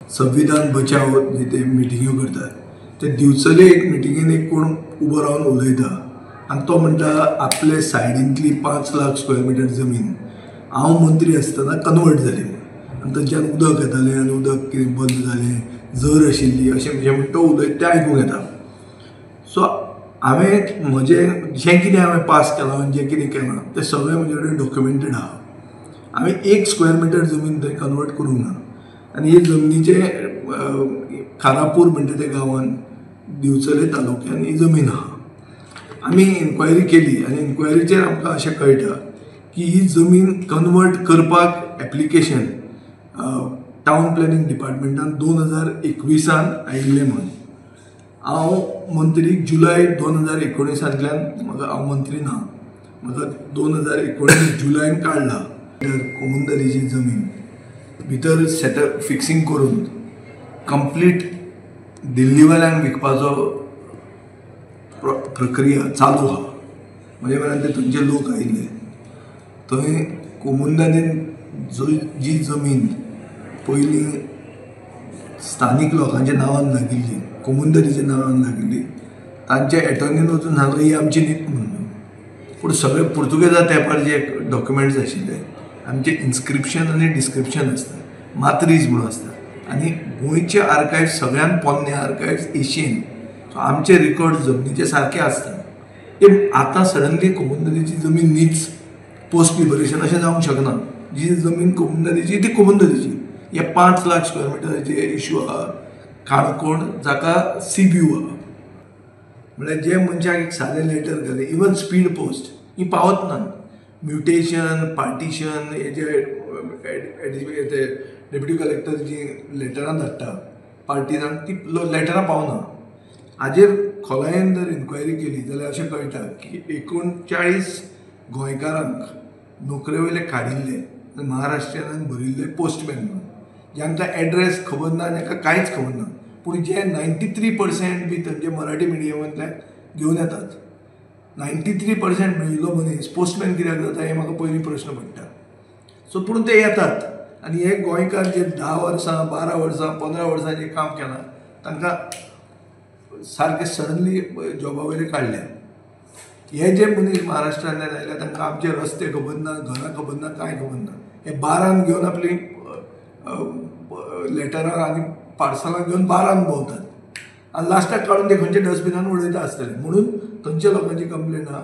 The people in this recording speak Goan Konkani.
संविधान बचाव जे ते मिटिंग्यो करतात ते दिवचले एक मिटिंगेन एक कोण उबो रावन उलयता आनी तो म्हणटा आपले सायडींतली 5 लाख स्क्वेअर मिटर जमीन हांव मंत्री आसतना कन्वर्ट जाली आनी थंयच्यान उदक येतालें आनी उदक कितें बंद जालें, जर आशिल्ली अशें म्हणजे म्हण तो उलयता तें आयकूंक येता. सो हांवें म्हजें जें कितें हांवें पास केलां आनी जें कितें केलां तें सगळें म्हजे कडेन डॉक्युमेंटेड आहा. हांवें 1 स्क्वेअर मिटर जमीन थंय कन्वर्ट करूंक ना आनी हे जमनीचे खारापूर म्हणटा त्या गांवान दिवचले तालुक्यान ही जमीन आहा. आमी इन्क्वायरी केली आनी इन्क्वायरीचेर आमकां अशें कळटा की ही जमीन कन्वर्ट करपाक एप्लिकेशन टावन प्लॅनिंग डिपार्टमेंटान 2021 आयिल्लें म्हूण. हांव मंत्री जुलय 2019 म्हाका हांव मंत्री ना, म्हाका 2019 जुलयान काडला. कोमुंदरीची जमीन भितर सेटअप फिक्सिंग करून कंप्लीट दिल्लीवाल्यांक विकपाचो प्रक्रिया चालू आहा. म्हणजे म्हळ्यार ते थंयचे लोक आयिल्ले थंय कोमुंदानीन जी जमीन पयलीं स्थानीक लोकांच्या नांवान लागिल्ली, कोमुंदारीच्या नांवान लागिल्ली, तांच्या एटर्नीन वचून सांगलें ही आमची न्हीत म्हणून. पूण सगळे पुर्तुगेजा तेंपार जे डॉक्युमेंट्स आशिल्ले आमचे इन्स्क्रिप्शन आनी डिस्क्रिप्शन आसता, मात्रीज म्हणून आसता आनी गोंयचे आर्कायव्स सगळ्यान पोन्ने आर्कायव्स एशियन, सो आमचे रिकॉर्ड जमनीचे सारके आसता. ते आतां सडनली कोमुंदारीची जमीन न्हीच पोस्ट लिबरेशन अशें जावंक शकना. जी जमीन कोमुंदारीची ती कोमुंदारीची. हे 5 लाख स्क्वेअर मिटराचे इशू आहा काणकोण जाका सी व्यू आहा. म्हळ्यार जे मनशाक एक सादें लेटर घालें, इवन स्पीड पोस्ट ही पावत ना. म्युटेशन पार्टिशन हे जे डेप्युटी कलेक्टर जी लेटरां धाडटा पार्टिजांक ती लेटरां पावना. हाजेर खोलायेन जर इन्क्वायरी केली जाल्यार अशें कळटा की 39 गोंयकारांक नोकरे वयले काडिल्ले आनी महाराष्ट्रीयनान भरिल्ले पोस्टमॅन म्हणून, जांकां एड्रेस खबर ना, जांकां कांयच खबर ना, पूण जे 93% बी थंयचे मराठी मिडियमांतल्यान घेवन येतात. 93% मेळिल्लो मनीस पोस्टमॅन कित्याक जाता हें म्हाका पयलीं प्रश्न पडटा. सो पूण ते येतात आनी हे गोंयकार जे 10 वर्सां 12 वर्सां 15 वर्सां जे काम केलां तांकां सारके सडनली जॉबा वयले काडले. हे जे मनीस महाराष्ट्रांतल्यान आयले तांकां आमचे रस्ते खबर ना, घरां खबर ना, कांय खबर ना. हे बारान घेवन आपली लेटरां आनी पार्सलां घेवन बारान भोंवतात आनी लास्टाक काडून ते खंयच्या डस्टबिनान उडयता आसतले म्हणून थंयच्या लोकांची कंप्लेन आहा.